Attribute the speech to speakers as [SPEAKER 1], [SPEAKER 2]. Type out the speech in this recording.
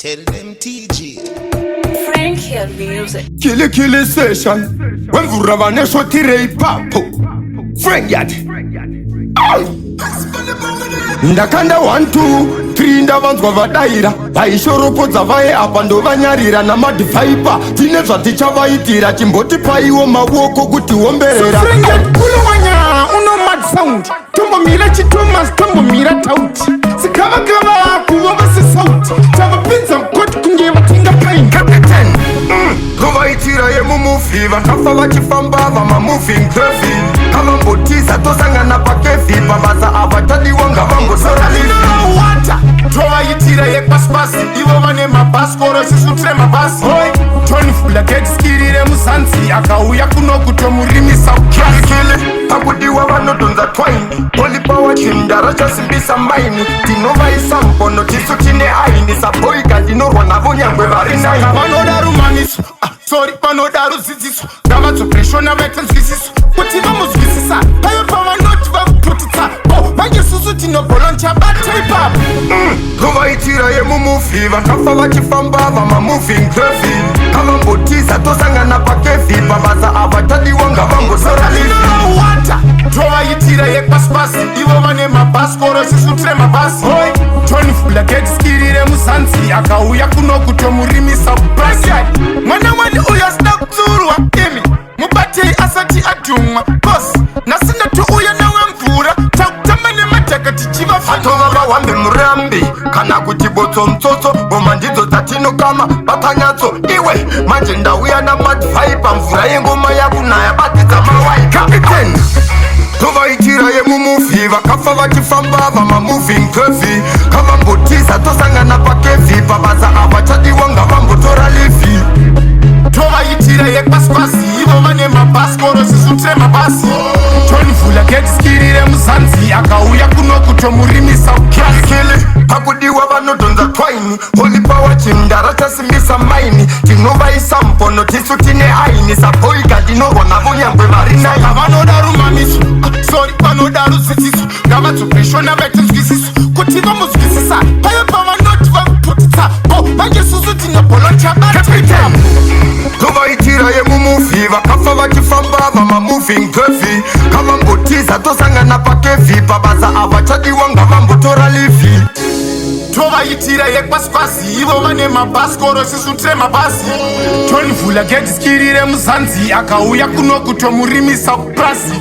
[SPEAKER 1] Tell them TG.
[SPEAKER 2] Frank Hill Music.
[SPEAKER 3] Kili kili session wemvura vane shoti reipapo Frank Yard. Ndakanda 1 2 3 ndavanzwa vadaira, vaishoropodza vaye apa ndovanyarira namadhivhaipa. Tine zvatichavaitira, chimbotipaiwo maoko kuti omberera.
[SPEAKER 4] Kulowanya uno mad sound, tombomira chitomas, tombomira tauti, sikavakava kuva vasesauti, tavapinza mukoti kunge vatenga paini.
[SPEAKER 3] Captain, tovaitira yemumovie, vakafa vachifamba vamamoving curvy, kavambotiza tosangana pakevi pabasa ava tadiwa ngavambosora leave.
[SPEAKER 4] Wata tovaitira yepasipasi, ivo vane mabhasikoro, isusu tire mabhasi. Tonifula getiskirire muzanzi, akauya kuno kutomurimisa.
[SPEAKER 3] Kili pakudiwa vanodhonza twaini, polipawa chindara chasimbisa maini, tinovaisa mukono tisu tine aini saboika, ndinorwa navo nyangwe vari nine.
[SPEAKER 4] Vanoda rumamiso, ah, sorry, vanoda rudzidziso, ngavadzopreshona vaite nzwisiso kuti vamuzwisisa payo pavanoti vakuputitsa bo manje susu tinobholoncha bata ipapo.
[SPEAKER 3] Tovaitira yemumovie, vakafa vachifamba vamamoving curvy, kavambotiza tosangana pakevi pabasa ava tadiwa ngavambosora leave.
[SPEAKER 4] Wata tovaitira yepasipasi, ivo vane mabhasikoro, isusu tire mabhasi. Tonifula getiskirire muzanzi, akauya kuno kutomurimisa basi. Mwana wani uyo asina kutsurwa, imi mubatei asati adhumwa bos. Nhasi ndatouya nawe mvura, takutamba nemadhaka tichivafa.
[SPEAKER 3] Atova vahwambe murambi kana kuti botso mutsotso, ngoma ndidzo dzatinokama batanyatso iwe. Manje ndauya namadvaipa, mvura yengoma yakunaya, batidza mawai. Captain, tovaitira yemumovie, vakafa vachifamba vamamoving curvy, kavambotiza tosangana pakevi pabasa ava chadiwa ngavambotora leave.
[SPEAKER 4] Tovaitira yepasipasi, ivo vane mabhasikoro, isusu tire mabhasi. Tonivhula getiskirire muzanzi, akauya kuno kutomurimisa.
[SPEAKER 3] Kili pakudiwa vanodhonza twaini, holy power chindara chasimbisa maini, tinovaisa mupono tisu tine aini saboika, ndinorwa navo nyangwe vari nine.
[SPEAKER 4] Vanoda rumamiso, ah, sorry, vanoda rudzidziso, ngavadzopreshona vaite nzwisiso kuti vamuzwisisa payo pavanoti vakuputitsa bo manje susu tinobholoncha bata.
[SPEAKER 3] Captain, tovaitira yemumovie, vakafa vachifamba vamamoving curvy, kavambotiza tosangana pakevi pabasa ava chadiwa ngavambotora leave.
[SPEAKER 4] Tovaitira yepasipasi, ivo vane mabhasikoro, isusu tire mabhasi. Tonivhula getiskirire muzanzi, akauya kuno kutomurimisa purasi.